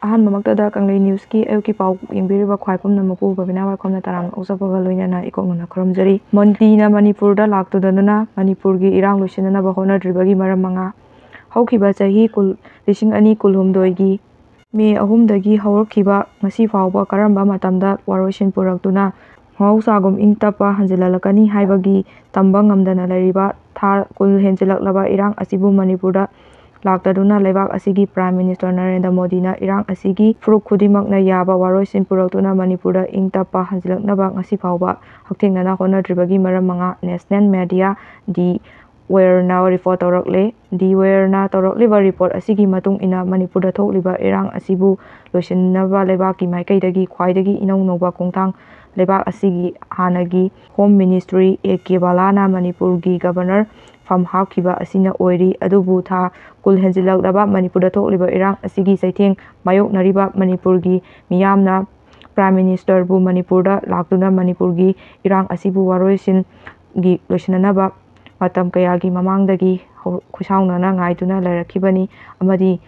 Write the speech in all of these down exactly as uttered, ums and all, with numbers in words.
ꯑꯍꯥꯟꯕꯃꯛꯇꯗ ꯀꯪꯂꯩ ꯅ꯭ꯌꯨꯁꯀꯤ ꯑꯌꯨꯛꯀꯤ ꯄꯥꯎ ꯌꯦꯡꯕꯤꯔꯤꯕ ꯈ꯭ꯋꯥꯏ ꯄꯨꯝꯅꯃꯛꯄꯨ ꯕꯕꯤꯅꯥ ꯋꯥꯏꯈꯣꯝꯅ ꯇꯔꯥꯝꯅ ꯑꯣꯛꯆꯕꯒ ꯂꯣꯏꯅꯅ ꯏꯀꯣꯛꯅꯅ ꯈꯨꯔꯨꯝꯖꯔꯤ꯫ ꯃꯣꯗꯤꯅ ꯃꯅꯤꯄꯨꯔꯗ ꯂꯥꯛꯇꯨꯗꯅ ꯃꯅꯤꯄꯨꯔꯒꯤ ꯏꯔꯥꯡ ꯂꯣꯏꯁꯤꯟꯅꯅꯕ ꯍꯣꯠꯅꯗ꯭ꯔꯤꯕꯒꯤ ꯃꯔꯝ ꯃꯉꯥ꯫ ꯍꯧꯈꯤꯕ ꯆꯍꯤ ꯀꯨꯟ, ꯂꯤꯁꯤꯡ ꯑꯅꯤ ꯀꯨꯟꯍꯨꯝꯗꯣꯏꯒꯤ ꯃꯦ ꯑꯍꯨꯝꯗꯒꯤ ꯍꯧꯔꯛꯈꯤꯕ ꯉꯁꯤ ꯐꯥꯎꯕ ꯀꯔꯝꯕ ꯃꯇꯝꯗ ꯋꯥꯔꯣꯏꯁꯤꯟ ꯄꯨꯔꯛꯇꯨꯅ ꯃꯍꯧꯁꯥꯒꯨꯝ ꯏꯪ ꯇꯞꯄ ꯍꯟꯖꯤꯜꯂꯛꯀꯅꯤ ꯍꯥꯏꯕꯒꯤ ꯇꯝꯕ ꯉꯝꯗꯅ ꯂꯩꯔꯤꯕ ꯊꯥ ꯀꯨꯟ ꯍꯦꯟꯖꯤꯜꯂꯛꯂꯕ ꯏꯔꯥꯡ ꯑꯁꯤꯕꯨ ꯃꯅꯤꯄꯨꯔꯗ ꯂꯥꯛꯇꯗꯨꯅ ꯂꯩꯕꯥꯛ ꯑꯁꯤꯒꯤ Prime Minister ꯅꯔꯦꯟꯗ꯭ꯔ ꯃꯣꯗꯤꯅ ꯏꯔꯥꯡ ꯑꯁꯤꯒꯤ ꯐꯨꯔꯨꯞ ꯈꯨꯗꯤꯡꯃꯛꯅ ꯌꯥꯕ ꯋꯥꯔꯣꯏꯁꯤꯟ ꯄꯨꯔꯛꯇꯨꯅ ꯃꯅꯤꯄꯨꯔꯗ ꯏꯪ ꯇꯞꯄ ꯍꯟꯖꯤꯜꯂꯛꯅꯕ ꯉꯁꯤ ꯐꯥꯎꯕ ꯍꯛꯊꯦꯡꯅꯅ ꯍꯣꯠꯅꯗ꯭ꯔꯤꯕꯒꯤ ꯃꯔꯝ ꯃꯉꯥ꯫ National Media, The Wire ꯅ report ꯇꯧꯔꯛꯂꯦ꯫ The Wire ꯅ ꯇꯧꯔꯛꯂꯤꯕ report ꯑꯁꯤꯒꯤ ꯃꯇꯨꯡ ꯏꯟꯅ ꯃꯅꯤꯄꯨꯔꯗ ꯊꯣꯛꯂꯤꯕ ꯏꯔꯥꯡ ꯑꯁꯤꯕꯨ ꯂꯣꯏꯁꯤꯟꯅꯕ ꯂꯩꯕꯥꯛꯀꯤ ꯃꯥꯏꯀꯩꯗꯒꯤ ꯈ꯭ꯋꯥꯏꯗꯒꯤ ꯏꯅꯧ ꯅꯧꯕ ꯈꯣꯡꯊꯥꯡ ꯂꯩꯕꯥꯛ ꯑꯁꯤꯒꯤ ꯍꯥꯟꯅꯒꯤ Home Minister ꯑꯦ ꯀꯦ ꯕꯂꯥꯅ ꯃꯅꯤꯄꯨꯔꯒꯤ Governor ꯐꯝ ꯍꯥꯞꯈꯤꯕ ꯑꯁꯤꯅ ꯑꯣꯏꯔꯤ꯫ ꯑꯗꯨꯕꯨ ꯊꯥ ꯀꯨꯟ ꯍꯦꯟꯖꯤꯜꯂꯛꯂꯕ ꯃꯅꯤꯄꯨꯔꯗ ꯊꯣꯛꯂꯤꯕ ꯏꯔꯥꯡ ꯑꯁꯤꯒꯤ ꯆꯩꯊꯦꯡ ꯃꯥꯌꯣꯛꯅꯔꯤꯕ ꯃꯅꯤꯄꯨꯔꯒꯤ ꯃꯤꯌꯥꯝꯅ Prime Minister ꯕꯨ ꯃꯅꯤꯄꯨꯔꯗ ꯂꯥꯛꯇꯨꯅ ꯃꯅꯤꯄꯨꯔꯒꯤ ꯏꯔꯥꯡ ꯑꯁꯤꯕꯨ ꯋꯥꯔꯣꯏꯁꯤꯟꯒꯤ ꯂꯣꯏꯁꯤꯟꯅꯅꯕ ꯃꯇꯝ ꯀꯌꯥꯒꯤ ꯃꯃꯥꯡꯗꯒꯤ ꯍꯧ-, ꯈꯨꯠꯁꯥꯎꯅꯅ ꯉꯥꯏꯗꯨꯅ ꯂꯩꯔꯛꯈꯤꯕꯅꯤ ꯑꯃꯗꯤ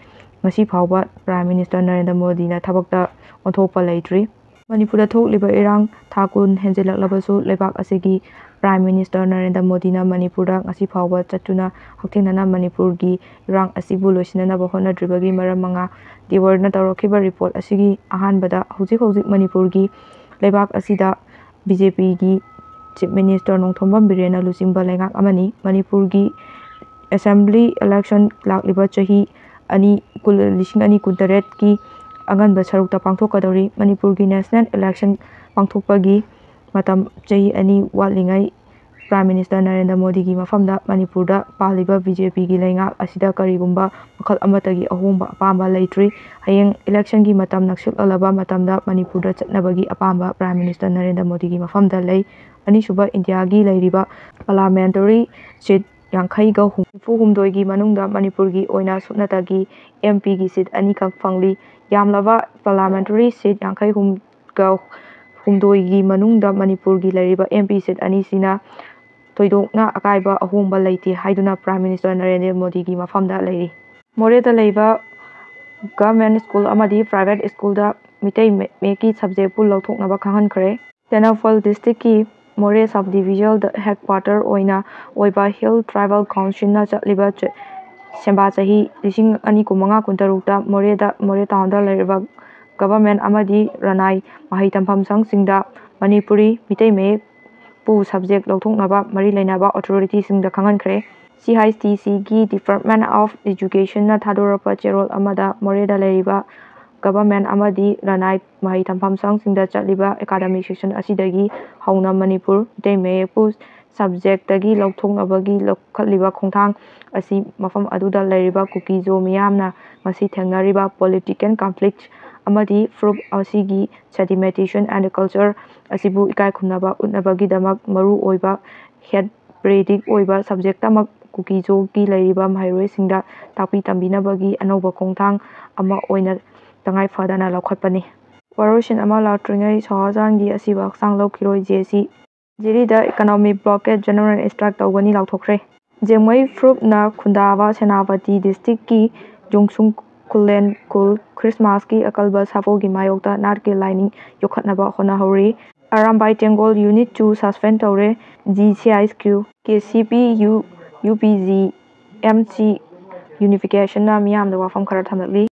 ꯉꯁꯤ ꯐꯥꯎꯕ Prime Minister ꯅꯔꯦꯟꯗ꯭ꯔ ꯃꯣꯗꯤꯅ ꯊꯕꯛꯇ ꯑꯣꯟꯊꯣꯛꯄ ꯂꯩꯇ꯭ꯔꯤ꯫ ꯃꯅꯤꯄꯨꯔꯗ ꯊꯣꯛꯂꯤꯕ ꯏꯔꯥꯡ ꯊꯥ ꯀꯨꯟ ꯍꯦꯟꯖꯤꯜꯂꯛꯂꯕꯁꯨ ꯂꯩꯕꯥꯛ ꯑꯁꯤꯒꯤ Prime Minister ꯅꯔꯦꯟꯗ꯭ꯔ ꯃꯣꯗꯤꯅ ꯃꯅꯤꯄꯨꯔꯗ ꯉꯁꯤ ꯐꯥꯎꯕ ꯆꯠꯇꯨꯅ ꯍꯛꯊꯦꯡꯅꯅ ꯃꯅꯤꯄꯨꯔꯒꯤ ꯏꯔꯥꯡ ꯑꯁꯤꯕꯨ ꯂꯣꯏꯁꯤꯟꯅꯅꯕ ꯍꯣꯠꯅꯗ꯭ꯔꯤꯕꯒꯤ ꯃꯔꯝ ꯃꯉꯥ꯫ The Wire ꯅ ꯇꯧꯔꯛꯈꯤꯕ report ꯑꯁꯤꯒꯤ ꯑꯍꯥꯟꯕꯗ ꯍꯧꯖꯤꯛ ꯍꯧꯖꯤꯛ ꯃꯅꯤꯄꯨꯔꯒꯤ ꯂꯩꯕꯥꯛ ꯑꯁꯤꯗ ꯕꯤ ꯖꯦ ꯄꯤꯒꯤ Chief Minister ꯅꯣꯡꯊꯣꯝꯕꯝ ꯕꯤꯔꯦꯟꯅ ꯂꯨꯆꯤꯡꯕ ꯂꯩꯉꯥꯛ ꯑꯃꯅꯤ꯫ ꯃꯅꯤꯄꯨꯔꯒꯤ Assembly election ꯂꯥꯛꯂꯤꯕ ꯆꯍꯤ ꯑꯅꯤ, ꯀꯨꯟ, ꯂꯤꯁꯤꯡ ꯑꯅꯤ ꯀꯨꯟꯇꯔꯦꯠꯀꯤ ꯑꯉꯟꯕ ꯁꯔꯨꯛꯇ ꯄꯥꯡꯊꯣꯛꯀꯗꯧꯔꯤ꯫ ꯃꯅꯤꯄꯨꯔꯒꯤ National Election ꯄꯥꯡꯊꯣꯛꯄꯒꯤ ꯃꯇꯝ ꯆꯍꯤ ꯑꯅꯤ ꯋꯥꯠꯂꯤꯉꯩ Prime Minister ꯅꯔꯦꯟꯗ꯭ꯔ ꯃꯣꯗꯤꯒꯤ ꯃꯐꯝꯗ ꯃꯅꯤꯄꯨꯔꯗ ꯄꯥꯜꯂꯤꯕ ꯕꯤ ꯖꯦ ꯄꯤꯒꯤ ꯂꯩꯉꯥꯛ ꯑꯁꯤꯗ ꯀꯔꯤꯒꯨꯝꯕ ꯃꯈꯜ ꯑꯃꯠꯇꯒꯤ ꯑꯍꯣꯡꯕ ꯑꯄꯥꯝꯕ ꯂꯩꯇ꯭ꯔꯤ꯫ ꯍꯌꯦꯡ election ꯒꯤ ꯃꯇꯝ ꯅꯛꯁꯤꯜꯂꯛꯂꯕ ꯃꯇꯝꯗ ꯃꯅꯤꯄꯨꯔꯗ ꯆꯠꯅꯕꯒꯤ ꯑꯄꯥꯝꯕ Prime Minister ꯅꯔꯦꯟꯗ꯭ꯔ ꯃꯣꯗꯤꯒꯤ ꯃꯐꯝꯗ ꯂꯩ꯫ ꯑꯅꯤꯁꯨꯕ, ꯏꯟꯗꯤꯌꯥꯒꯤ ꯂꯩꯔꯤꯕ parliamentary seat ꯌꯥꯡꯈꯩꯒ ꯍꯨꯝꯐꯨ ꯍꯨꯝꯗꯣꯏꯒꯤ ꯃꯅꯨꯡꯗ ꯃꯅꯤꯄꯨꯔꯒꯤ ꯑꯣꯏꯅ ꯁꯨꯞꯅꯇꯒꯤ M P ꯒꯤ seat ꯑꯅꯤꯈꯛ ꯐꯪꯂꯤ꯫ ꯌꯥꯝꯂꯕ parliamentary seat ꯌꯥꯡꯈꯩ ꯍꯨꯝꯒ ꯍꯨꯝꯗꯣꯏꯒꯤ ꯃꯅꯨꯡꯗ ꯃꯅꯤꯄꯨꯔꯒꯤ ꯂꯩꯔꯤꯕ M P seat ꯑꯅꯤꯁꯤꯅ ꯊꯣꯏꯗꯣꯛꯅ ꯑꯀꯥꯏꯕ ꯑꯍꯣꯡꯕ ꯂꯩꯇꯦ ꯍꯥꯏꯗꯨꯅ Prime Minister ꯅꯔꯦꯟꯗ꯭ꯔ ꯃꯣꯗꯤꯒꯤ ꯃꯐꯝꯗ ꯂꯩꯔꯤ꯫ ꯃꯣꯔꯦꯗ ꯂꯩꯕ ꯒꯚꯔꯟꯃꯦꯟ ꯁ꯭ꯀꯨꯜ ꯑꯃꯗꯤ ꯄ꯭ꯔꯥꯏꯚꯦꯠ ꯁ꯭ꯀꯨꯜꯗ ꯃꯤꯇꯩ ꯃꯌꯦꯛꯀꯤ ꯁꯕꯖꯦꯛꯄꯨ ꯂꯧꯊꯣꯛꯅꯕ ꯈꯪꯍꯟꯈ꯭ꯔꯦ꯫ ꯇꯦꯡꯅꯧꯄꯜ ꯗꯤꯁꯇ꯭ꯔꯤꯛꯀꯤ ꯃꯣꯔꯦ ꯁꯕ ꯗꯤꯕꯤꯖꯟꯗ ꯍꯦꯗꯀ꯭ꯋꯥꯇꯔ ꯑꯣꯏꯅ ꯑꯣꯏꯕ ꯍꯤꯜ ꯇ꯭ꯔꯥꯏꯕꯦꯜ ꯀꯥꯎꯟꯁꯤꯜꯅ ꯆꯠꯂꯤꯕ ꯆ-, ꯁꯦꯝꯕꯥ ꯆꯍꯤ ꯂꯤꯁꯤꯡ ꯑꯅꯤ ꯀꯨꯟꯃꯉꯥ ꯀꯨꯟꯇꯔꯨꯛꯇ ꯃꯣꯔꯦꯗ, ꯃꯣꯔꯦ ꯇꯥꯎꯟꯗ ꯂꯩꯔꯤꯕ ꯒꯚꯔꯟꯃꯦꯟ ꯑꯃꯗꯤ ꯔꯅꯥꯏ ꯃꯍꯩ ꯇꯝꯐꯝ ꯁꯪꯁꯤꯡꯗ ꯃꯅꯤꯄꯨꯔꯤ ꯃꯤꯇꯩ ꯃꯌꯦꯛ ꯄꯨ ꯁꯕꯖꯦꯛ ꯂꯧꯊꯣꯛꯅꯕ ꯃꯔꯤ ꯂꯩꯅꯕ ꯑꯣꯊꯣꯔꯤꯇꯤꯁꯤꯡꯗ ꯈꯪꯍꯟꯈ꯭ꯔꯦ꯫ ꯁꯤ ꯑꯥꯏ ꯇꯤ ꯁꯤꯒꯤ ꯗꯤꯄꯥꯔꯠꯃꯦꯟ ꯑꯣꯐ ꯏꯖꯨꯀꯦꯁꯟꯅ ꯊꯥꯗꯣꯔꯛꯄ ꯆꯦꯔꯣꯜ ꯑꯃꯗ ꯃꯣꯔꯦꯗ ꯂꯩꯔꯤꯕ ꯒꯚꯔꯟꯃꯦꯟ ꯑꯃꯗꯤ ꯔꯅꯥꯏ ꯃꯍꯩ ꯇꯝꯐꯝ ꯁꯪꯁꯤꯡꯗ ꯆꯠꯂꯤꯕ ꯑꯦꯀꯥꯗꯃꯤꯛ ꯁꯦꯁꯟ ꯑꯁꯤꯗꯒꯤ ꯍꯧꯅ ꯃꯅꯤꯄꯨꯔ ꯃꯤꯇꯩ ꯃꯌꯦꯛꯄꯨ ꯁꯕꯖꯦꯛꯇꯒꯤ ꯂꯧꯊꯣꯛꯅꯕꯒꯤ ꯂꯧꯈꯠꯂꯤꯕ ꯈꯣꯡꯊꯥꯡ ꯑꯁꯤ ꯃꯐꯝ ꯑꯗꯨꯗ ꯂꯩꯔꯤꯕ ꯀꯨꯀꯤꯖꯣ ꯃꯤꯌꯥꯝꯅ ꯉꯁꯤ ꯊꯦꯡꯅꯔꯤꯕ ꯄꯣꯂꯤꯇꯤꯀꯦꯜ ꯀꯟꯐ꯭ꯂꯤꯛ ꯑꯃꯗꯤ ꯐꯨꯔꯨꯞ ꯑꯁꯤꯒꯤ sedimentation and culture ꯑꯁꯤꯕꯨ ꯏꯀꯥꯏ ꯈꯨꯝꯅꯕ ꯎꯠꯅꯕꯒꯤꯗꯃꯛ ꯃꯔꯨ ꯑꯣꯏꯕ ꯍꯦꯠ ꯄ꯭ꯔꯦꯗꯤꯛ ꯑꯣꯏꯕ ꯁꯕꯖꯦꯛꯇꯃꯛ ꯀꯨꯀꯤꯖꯣꯒꯤ ꯂꯩꯔꯤꯕ ꯃꯍꯩꯔꯣꯏꯁꯤꯡꯗ ꯇꯥꯛꯄꯤ ꯇꯝꯕꯤꯅꯕꯒꯤ ꯑꯅꯧꯕ ꯈꯣꯡꯊꯥꯡ ꯑꯃ ꯑꯣꯏꯅ ꯇꯉꯥꯏ ꯐꯗꯅ ꯂꯧꯈꯠꯄꯅꯤ꯫ ꯋꯥꯔꯣꯏꯁꯤꯟ ꯑꯃ ꯂꯥꯛꯇ꯭ꯔꯤꯉꯩ ꯁꯍꯥꯖꯍꯥꯟꯒꯤ ꯑꯁꯤꯕ ꯍꯛꯆꯥꯡ ꯂꯧꯈꯤꯔꯣꯏ꯫ ꯖꯦ ꯁꯤ ꯗꯤꯜꯂꯤꯗ ꯏꯀꯣꯅꯣꯃꯤꯛ ꯕ꯭ꯂꯣꯀꯦꯠ ꯖꯦꯅꯔꯦꯜ ꯁ꯭ꯇ꯭ꯔꯥꯏꯛ ꯇꯧꯒꯅꯤ ꯂꯥꯎꯊꯣꯛꯈ꯭ꯔꯦ꯫ ꯖꯦꯡꯃꯩ ꯐꯨꯔꯨꯞꯅ ꯈꯨꯟꯗꯥꯕ ꯁꯦꯅꯥꯄꯇꯤ ꯗꯤꯁꯇ꯭ꯔꯤꯛꯀꯤ ꯌꯣꯡꯁꯨꯡ ꯈꯨꯂꯦꯟ ꯈꯨꯜ ꯈ꯭ꯔꯤꯁꯃꯥꯁꯀꯤ ꯑꯀꯜꯕ ꯁꯥꯐꯧꯒꯤ ꯃꯥꯌꯣꯛꯇ ꯅꯥꯠꯀꯤ ꯂꯥꯏꯅꯤꯡ ꯌꯣꯛꯈꯠꯅꯕ ꯍꯣꯠꯅꯍꯧꯔꯤ꯫ ꯑꯔꯥꯝꯕꯥꯏ ꯇꯦꯡꯒꯣꯜ ꯌꯨꯅꯤꯠ ꯇꯨ ꯁꯁꯄꯦꯟ ꯇꯧꯔꯦ꯫ G C I Q, K C P U, U P G, M C ꯌꯨꯅꯤꯐꯤꯀꯦꯁꯟꯅ ꯃꯤꯌꯥꯝꯗ ꯋꯥꯐꯝ ꯈꯔ ꯊꯝꯂꯛꯂꯤ꯫